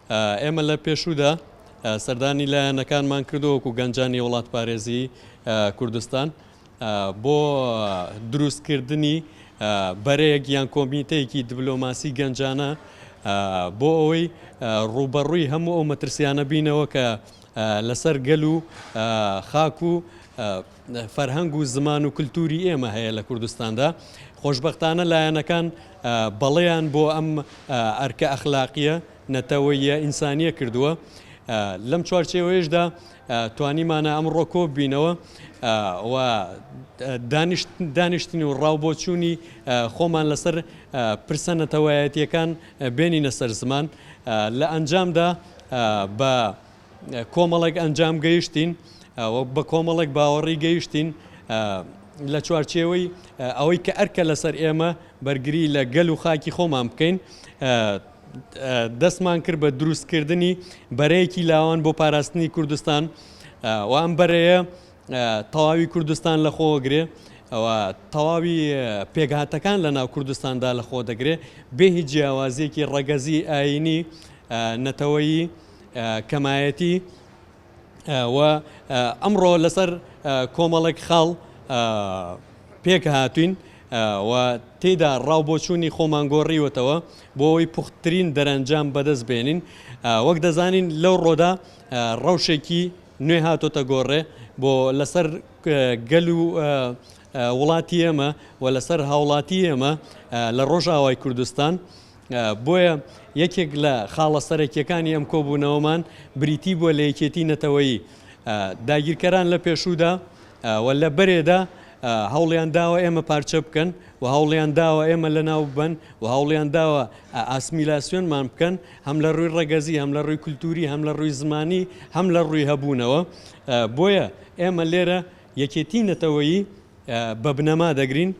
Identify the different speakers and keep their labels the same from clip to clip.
Speaker 1: ئێمە لە پێشوودا سەردانی لایەنەکانمان کردووە وەکو گەنجانی وڵاتپارێزی کوردستان بۆ دروستکردنی بەرەیەک یان کۆمیتەیەکی دبلۆماسی گەنجانە بۆ ئەوەی ڕووبەڕووی هەموو ئەو مەترسیانە بینەوە کە لەسەر گەل و خاک و فەرهەنگ و زمان و کلتوری ئێمە هەیە لە کوردستاندا. خۆشبەختانە لایەنەکان بەڵێیان بۆ ئەم ئەرکە ئەخلاقییە، نەتەوەییە، ئینسانییە کردووە. لەم چوارچێوەیەشدا توانیمانە ئەمڕۆ کۆببینەوە و دانیشتن و ڕاوبۆچوونی خۆمان لەسەر پرسە نەتەوایەتییەکان بێنینە سەر زمان. لە ئەنجامدا بە کۆمەڵێک ئەنجام گەیشتین و بە کۆمەڵێک باوەڕی گەیشتین لە چوارچێوەی ئەوەی کە ئەرکە لەسەر ئێمە بەرگری لە گەل و خاکی خۆمان بکەین دەستمان کرد بە دروستکردنی بەرەیەکی لاوان بۆ پاراستنی کوردستان و ئەم بەرەیە تەواوی کوردستان لە خۆگرێ و تەواوی پێکهاتەکان لە ناو کوردستاندا لە خۆ دەگرێ بێ هیچ جیاوازیەکی ڕەگەزی ئاینی نەتەوەیی کەمایەتی و ئەمڕۆ لەسەر کۆمەڵێک خاڵ پێک هاتوین و تێدا ڕاوبۆچوونی خۆمان گۆڕیوەتەوە بۆ ئەوەی پوختترین دەرەنجام بەدەست بێنین وەک دەزانین لەو ڕۆدا ڕەوشێکی نوێ هاتۆتە گۆڕێ بۆ لەسەر گەل و وڵاتی ئێمە و لەسەر هاوڵاتی ئێمە لە ڕۆژئاوای کوردستان بۆیە یەکێک لە خاڵە سەرەکیەکانی ئەم کۆبوونەوەمان بریتی بووە لە یەکێتی نەتەوەیی. داگیرکەران لە پێشوودا و لە بەرێدا هەوڵیان داوە ئێمە پارچە بکەن و هەوڵیان داوە ئێمە لەناو ببەن و هەوڵیان داوە ئاسمیلاسیۆنمان بکەن هەم لە ڕووی ڕەگەزی هەم لە ڕووی کولتووری هەم لە ڕووی زمانی هەم لە ڕووی هەبوونەوە. بۆیە ئێمە لێرە یەکێتی نەتەوەیی بە بنەما دەگرین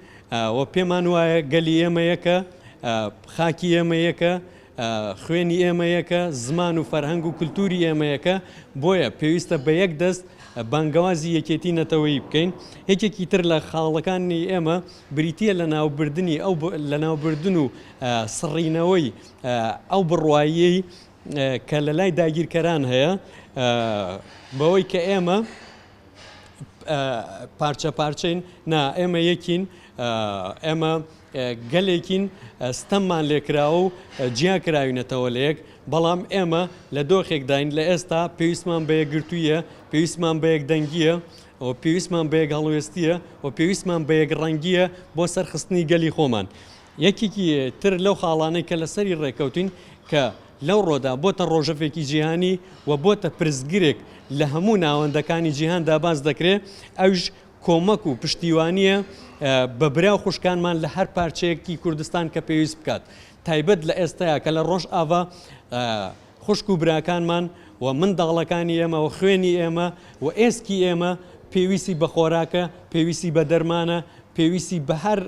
Speaker 1: و پێمان وایە گەلی ئێمە یەکە، خاکی ئێمە یەکە، خوێنی ئێمە یەکە، زمان و فەرهەنگ و کولتووری ئێمە یەکە، بۆیە پێویستە بە یەک دەست بانگەوازی یەکێتی نەتەوەیی بکەین. یەکێکی تر لە خاڵەکانی ئێمە بریتییە لە ناوبردنی ئەو لەناوبردن و سڕینەوەی ئەو بڕواییەی کە لە لای داگیرکەران هەیە بەوەی کە ئێمە پارچە پارچەین، نا ئێمە یەکین، ئێمە گەلێکین ستەممان لێکراوە و جیا کراوینەتەوە لە یەک، بەڵام ئێمە لە دۆخێکداین لە ئێستا پێویستمان بە یەکگرتوویە، پێویستمان بە یەکدەنگییە و پێویستمان بە یەکهەڵوێستییە و پێویستمان بە یەکڕەنگییە بۆ سەرخستنی گەلی خۆمان. یەکێکی تر لەو خاڵانەی کە لەسەری ڕێککەوتین کە لەوڕۆدا بۆتە ڕۆژەڤێکی جیهانی و بۆتە پرسگرێک لە هەموو ناوەندەکانی جیهاندا باس دەکرێ، ئەویش کۆمەک و پشتیوانییە بە برا و خوشکانمان لە هەر پارچەیەکی کوردستان کە پێویست بکات. تایبەت لە ئێستایا کە لە ڕۆژئاڤا خوشک و براکانمان و منداڵەکانی ئێمە و خوێنی ئێمە و ئێسکی ئێمە پێویستی بە خۆراکە، پێویستی بە دەرمانە، پێویستی بە هەر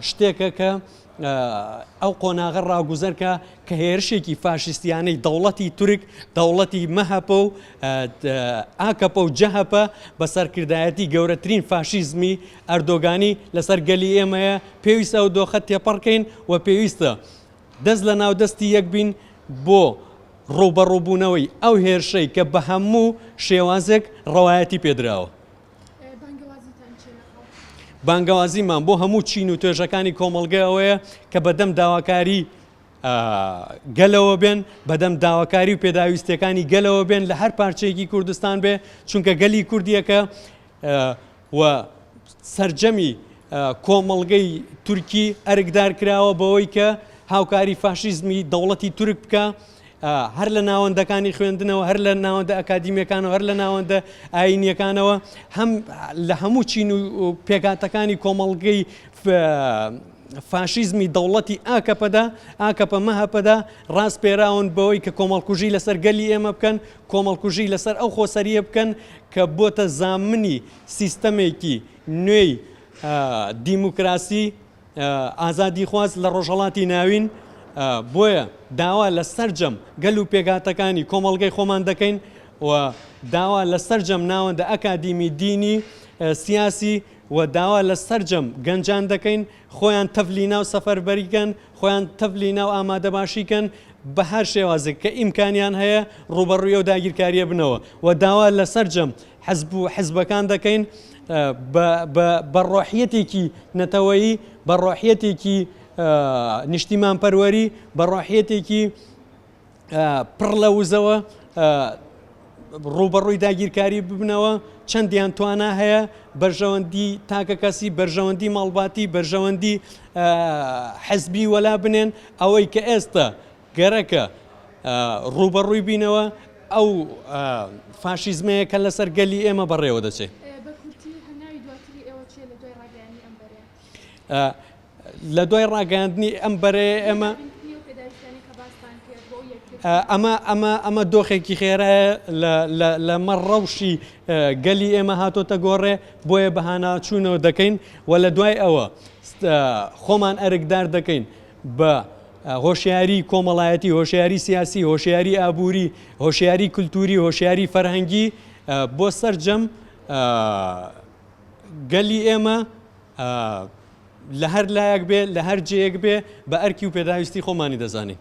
Speaker 1: شتێکە کە ئەو قۆناغە ڕاگوزەرکە کە هێرشێکی فاشیستیانەی دەوڵەتی تورک، دەوڵەتی مەهەپە و ئاکەپە و جەهەپە بە سەرکردایەتی گەورەترین فاشیزمی ئەردۆگانی لەسەر گەلی ئێمەیە، پێویستە ئەو دۆخە تێپەڕکەین و پێویستە دەست لە ناو دەستی یەک بین بۆ ڕووبەڕووبوونەوەی ئەو هێرشەی کە بە هەموو شێوازێک ڕەوایەتی پێدراوە.
Speaker 2: بانگەوازیتان چیە لە خەڵک؟
Speaker 1: بانگەوازیمان بۆ هەموو چین و توێژەکانی کۆمەڵگە ئەوەیە کە بەدەم داواکاری گەلەوە بێن، بەدەم داواکاری و پێداویستیەکانی گەلەوە بێن لە هەر پارچەیەکی کوردستان بێ، چونکە گەلی کوردیەکە و سەرجەمی کۆمەڵگەی تورکی ئەرکدار کراوە بەوەی کە هاوکاری فاشیزمی دەوڵەتی تورک بکە هەر لە ناوەندەکانی خوێندنەوە هەر لە ناوەندە ئەکادیمیەکانەوە هەر لە ناوەندە ئاینیەکانەوە هەم لە هەموو چین و پێکاتەکانی کۆمەڵگەی فاشیزمی دەوڵەتی ئاکەپەدا ئاکەپە مەهەپەدا ڕاسپێراون بەوەی کە کۆمەڵکوژی لەسەر گەلی ئێمە بکەن کۆمەڵکوژی لەسەر ئەو خۆسەریە بکەن کە بۆتە زامنی سیستەمێکی نوێی دیموکراسی ئازادیخواز لە ڕۆژهەڵاتی ناوین، بۆیە داوا لە سەرجەم گەل و پێکهاتەکانی کۆمەڵگەی خۆمان دەکەین و داوا لە سەرجەم ناوەندە ئەکادیمی، دینی، سیاسی و داوا لە سەرجەم گەنجان دەکەین خۆیان تەڤلی ناو سەفەربەری کەن، خۆیان تەڤلی ناو ئامادەباشی کەن. بە هەر شێوازێک کە ئیمکانیان هەیە ڕووبەڕووی ئەو داگیرکارییە بنەوە و داوا لە سەرجەم حزب و حزبەکان دەکەین بە ڕۆحیەتێکی نەتەوەیی، بە ڕۆحیەتێکی نیشتیمانپەروەری، بە ڕۆحیەتێکی پڕ لە وزەوە ڕووبەڕووی داگیرکاری ببنەوە، چەندیان توانا هەیە بەرژەوەندی تاکەکەسی، بەرژەوەندی ماڵباتی، بەرژەوەندی حزبی وەلا بنێن، ئەوەی کە ئێستا گەرەکە ڕووبەڕووی بینەوە ئەو فاشیزمەیە کە لەسەر گەلی ئێمە بەڕێوە دەچێ.
Speaker 2: بە کورتی هەنگاوی دواتری ئێوە چییە لە دوای ڕاگەیاندنی ئەم بەرەیە؟
Speaker 1: لە دوای ڕاگەیاندنی ئەم بەرەیە ئێمە ئەمە ئەمە ئەمە دۆخێکی خێرایە لە مەڕ ڕەوشی گەلی ئێمە هاتۆتە گۆڕێ بۆیە بەهاناچوونەوە دەکەین و لە دوای ئەوە خۆمان ئەرکدار دەکەین بە هۆشیاری کۆمەڵایەتی هۆشیاری سیاسی هۆشیاری ئابووری هۆشیاری کولتوری هۆشیاری فەرهەنگی بۆ سەرجەم گەلی ئێمە لە هەر لایەک بێ، لە هەر جێیەک بێ، بە ئەرکی و پێداویستی خۆمانی دەزانین.